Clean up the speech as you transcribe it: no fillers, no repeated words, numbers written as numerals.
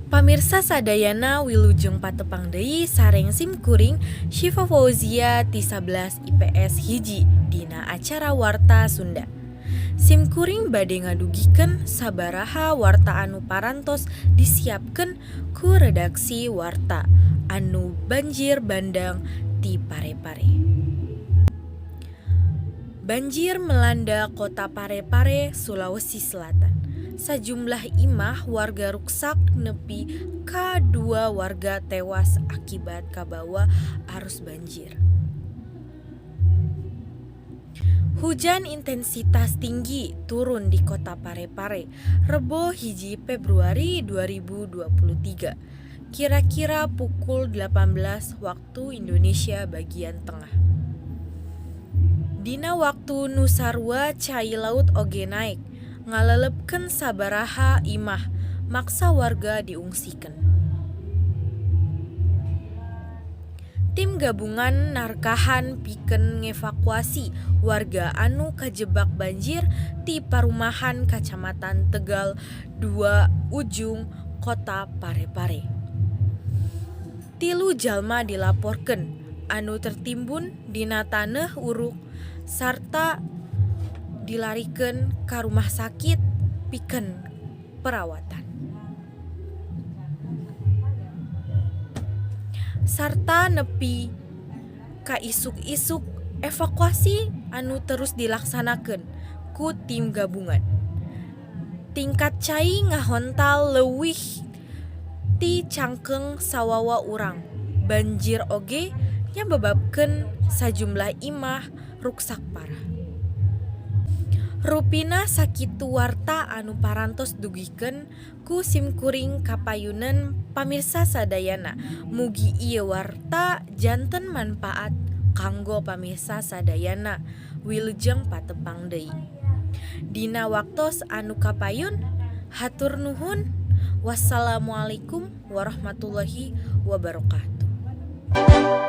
Pamirsa sadayana, wilujeng patepang deui sareng sim kuring Syifa Fauzia ti 11 IPS 1 dina acara Warta Sunda. Sim kuring bade ngadugikeun sabaraha warta anu parantos disiapkeun ku redaksi Warta anu banjir bandang ti Parepare. Banjir melanda Kota Parepare, Sulawesi Selatan. Sajumlah imah warga ruksak nepi ka dua warga tewas akibat kabawa arus banjir. Hujan intensitas tinggi turun di Kota Parepare, Rebo 1 Februari 2023, kira-kira pukul 18 Waktu Indonesia bagian Tengah. Dina waktu nu sarua cai laut oge naek ngalelepkeun sabaraha imah, maksa warga diungsikeun. Tim gabungan narkahan pikeun ngevakuasi warga anu kajebak banjir ti parumahan Kacamatan Tegal Dua Ujung, Kota Parepare. Tilu jalma dilaporkeun anu tertimbun dina taneuh uruk sarta dilarikeun ka rumah sakit pikeun perawatan. Sarta nepi ka isuk-isuk evakuasi anu terus dilaksanakeun ku tim gabungan. Tingkat cai ngahontal leuwih ti cangkeung sawawa urang. Banjir oge nyababkeun sajumlah imah ruksak parah. Rupina sakitu warta anu parantos dugikeun ku simkuring ka payuneun pamirsa sadayana. Mugi ieu warta janten manpaat kanggo pamirsa sadayana. Wilujeng patepang deui. Dina waktos anu kapayun, hatur nuhun. Wassalamualaikum warahmatullahi wabarakatuh.